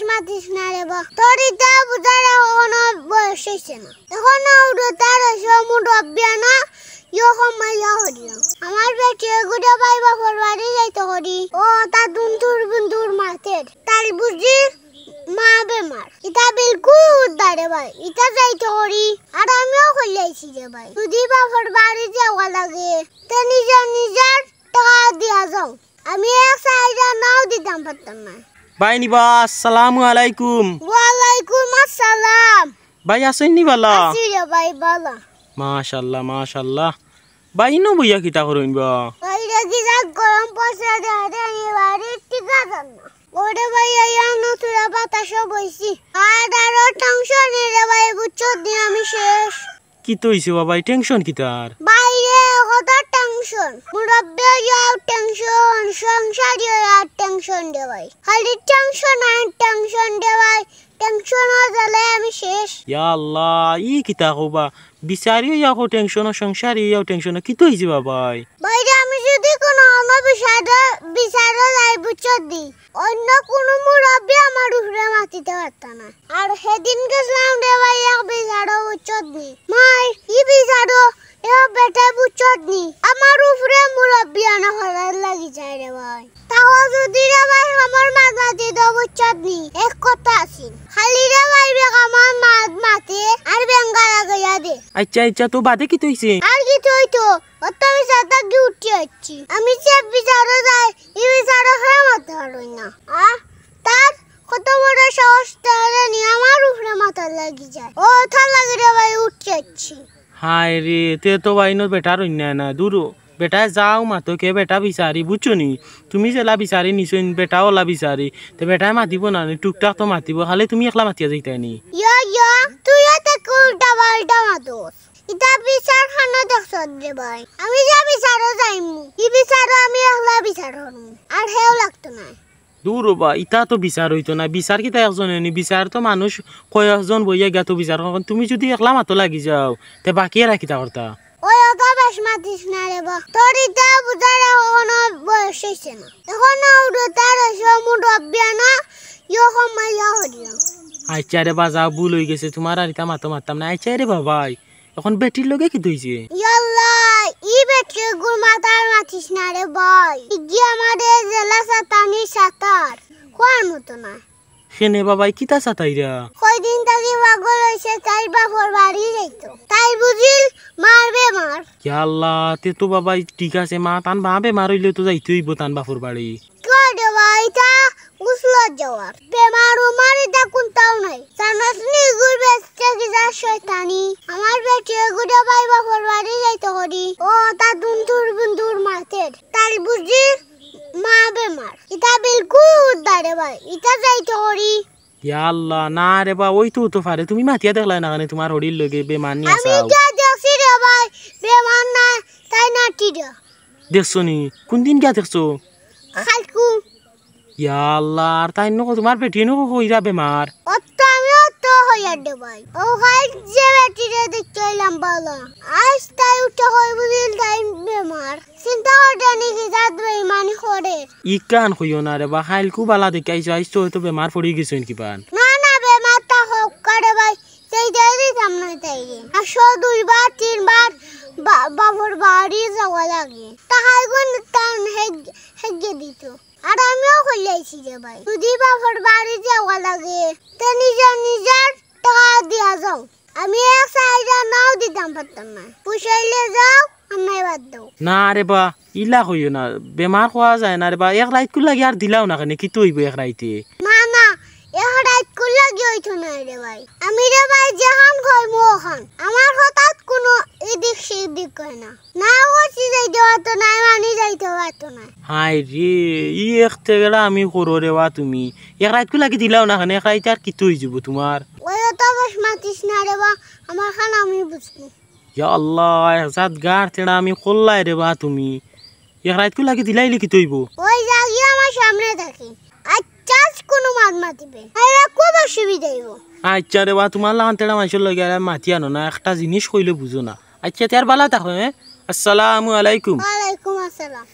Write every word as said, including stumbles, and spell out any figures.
মাতিস না রে বা। তোর ইতা বুঝার এখনো বয়স অইছে না। এখনো উড়তার অইছে মুরব্বিয়ানা, ইয়ো কমাইয়া হরিও। আমার বেটি এগুড়ে ভাই বাপর বাড়ি যাইতো করি। ও তা দুন্দুর বুন্দুর মাতের। তার বুঝি মা বেমার। ইতা বিলকুল উদ্ধারে ভাই। ইতা যাইতো করি। আর আমিও কইলাইছি রে ভাই। যদি বাপর বাড়ি যাওয়া লাগে, তে নিজর নিজর টেকা দিয়া যাও। আমি এক চাইরা নাও দিতাম পারতাম না। ভাই নিবা, আসসালামু আলাইকুম। ওয়ালাইকুম আসসালাম। ভাই আছইন নি বালা? আছি রে ভাই, বালা। মাশাআল্লাহ, মাশাআল্লাহ। ভাই ইনো বইয়া কিতা করইন বা? ভাই রে, কি জাত গরম পড়ছে রে, রে, এই বাড়ির টিকা যান না। ওরে ভাই, এই আনো তোরা বাতাসও বইছি। আর আরো টেনশন রে ভাই, বুঝছো দিন আমি শেষ। কিতা অইছে বাবা, এই টেনশন কিতার? বাইরে কত টেনশন, মুরব্বি অইয়াও টেনশন, সংসারি অইয়াও টেনশন রে ভাই। খালি টেনশন আর টেনশন রে ভাই, টেনশনর জ্বালায় আমি শেষ। ইয়া আল্লাহ, ই কিতা কও বা? বিচারি অইয়াও টেনশন, সংসারি অইয়াও টেনশন, কিতা অইছে বাবাই? বাইরে আমি যদি কোনো অন্য বিচারে, বিচারে যাই বুঝছো দি, অন্য কোনো মুরব্বি আমার উপরে মাতিতে পারতা না। আর সেদিন গেছিলাম রে ভাই এক বিচারো বুঝছত নি? মাই, ই বিচারো এ বেটা বুঝছত নি? আমার উপরে মুরব্বিয়ানা করার লাগি যায় রে ভাই। তাও যদি রে ভাই আমার মাত মাতি দো বুঝছত নি? এক কথা আছিল। খালি রে ভাই বেগ আমার মাত মাতে আর বেঙ্গা লাগাইয়া দে। আচ্ছা, আচ্ছা, তো বাদে কিতা অইছে? আর কিতা অইতো? অত বিচার থাকি উঠি আইছি। আমি যে বিচারো যাই, ই বিচারো হে মাতে পারই না। আ? তার কত বড় সাহস, তারে নি আমার উপরে মাতার লাগি যায়। ও, তার লাগি রে ভাই উঠি আইছি। হায় রে, তে তো ভাই নু বেটার অইন্যায় না, দূর। বেটায় যাও মাতো কে বেটা বিচারি, বুঝছো নি? তুমি যেলা বিচারি নিছইন, বেটাও অলা বিচারি। তে বেটায় মাতিবো না নি, টুকটাক তো মাতিবো, খালি তুমি একলা মাতিয়া যাইতায় নি। ইয়া, ইয়া, তুইও তো উল্টা পাল্টা মাতস। ইতা বিচার খানো দেখছত রে ভাই? আমি যে বিচারো যাইমু, ই বিচারো আমি একলা বিচার করমু, আর হেও লাগতো নায়। দূর ওবা, ইতা তো বিচার অইতো নায়। বিচার কিতা একজনে নি? বিচার তো মানুষ কয়েকজন বইয়া গিয়া তো বিচার করইন। তুমি যদি একলা মাতো লাগি যাও, তে বাকি এরা কিতা করতা? ওই অত বেশ মাতিস না রে বা। তোর ইতা বুঝার এখনো বয়স অইছে না। এখনো উড়তার অইছে মুরব্বিয়ানা, ইয়ো কমাইয়া হরিও। আচ্ছা রে বা, যাও, ভুল অইগেছে, তুমার আর ইতা মাতো মাততাম না। আচ্ছা রে বাবাই, অখন বেটির লগে কিতা অইছে? ইয়াল্লা, ই বেটির গুর মাতার মাতিস না রে ভাই। ইগি আমারে যেলা সাতানি সাতার, খোয়ার মতো না। কেনে বাবাই, কিতা সাতাইরা? কয়দিন থাকি পাগল অইছে, তাইর বাপর বাড়ি যাইতো। তাইর বুঝিল মার বেমার। ইয়াল্লা, তে তো বাবাই ঠিক আছে, মা তান মা বেমার অইলে তো যাইতে অইবো তান বাপর বাড়ি। কয় রে ভাই, ইতা উসলত যাওয়ার। বেমার উমার ইতা কুন্তাও নাই। জানাস নি ইগুর বেচতে কিতা শয়তানি। আমার বেটি এগুরে ভাই বাপর বাড়ি যাইতো করি। ও, তা দুন্দুর বুন্দুর মাতের। তার বুঝি মা বেমার। ইতা বিলকুল উদ্ধারে ভাই। ইতা যাইতো করি। ইয়া আল্লাহ, না রে বা, অইতো তো পারে। তুমি মাতিয়া দেখলায় না কেনে তুমার হরির লগে বেমার নি আমি আছাও? গিয়া দেখছি রে ভাই, বেমার না, তাই না টিরা। দেখছো নি? কুনদিন গিয়া দেখছো? কাইলকু। ইয়া আল্লাহ, আর তাইন নু কও, তুমার বেটিয়ে নু কইরা বেমার। অত আমি অত হইয়ার দে ভাই। ও ভাই, যে বেটিরে দেখতে অইলাম বালা। আইজ তাই উঠে কই বুঝিল তাই বেমার। চিন্তা করতে নি কি জাত বেইমানি করে। ইখান কইও না রে বা, কাইলকু বালা দেখি আইছো, আইজ তো অয়তো বেমার পড়ি গেছইন কিবান। না, না, বেমার তা হউক কা রে ভাই। সেই দিয়ে দিতাম না তাইরে। আসো দুইবার, তিনবার বা-, বাপর বাড়ি যাওয়া লাগে। তাহাই গুন তান হেগ-, হেগে দিত। আর আমিও কইলাইছি রে ভাই, যদি বাপর বাড়ি যাওয়া লাগে, তে নিজর নিজর টেকা দিয়া যাও। আমি এক চাইরা নাও দিতাম পারতাম না। পুষাইলে যাও, আর নাই বাদ দাও। না রে বা, ইলা কইও না, বেমার কওয়া যায় না রে বা। এক রাইতকুর লাগি আর দিলাও না কেনে, কিতা অইবো এক রাইতে? না, না, এক রাইতকুর লাগি অইতো নায় রে ভাই। আমি রে ভাই যেখান কইমু অখান। আমার কথাত কুনু ইদিক সিদিক অয় না। না করছি যাইতে পারতো নায়, মানি যাইতে পারতো নায়। হায় রে, ই এক তেগেরা আমি করো রে বা তুমি। এক রাইতকুর লাগি দিলাও না কেনে, এক রাইতে আর কিতা অইযিবো তুমার? ওই অত বেশ মাতিস না রে বা, আমার খান আমি বুঝমু। ইয়া আল্লাহ, এক জাত গার তেড়া আমি করলায় রে বা তুমি। এক রাইতকুর লাগি দিলাইলে কিতা অইবো? ওই যাগি আমার সামনে থাকি। আচ্ছা, আজ কুনু মাত মাতিবে। আরে খুব অসুবিধা অইবো। আচ্ছা রে বা, তুমার লাখান তেড়া মানষর লগে আর মাতি আনো না, একটা জিনিস কইলে বুঝো না। আচ্ছা, তে আর বালা থাকো, হ্যাঁ? আসসালামু আলাইকুম। ওয়ালাইকুম আসসালাম।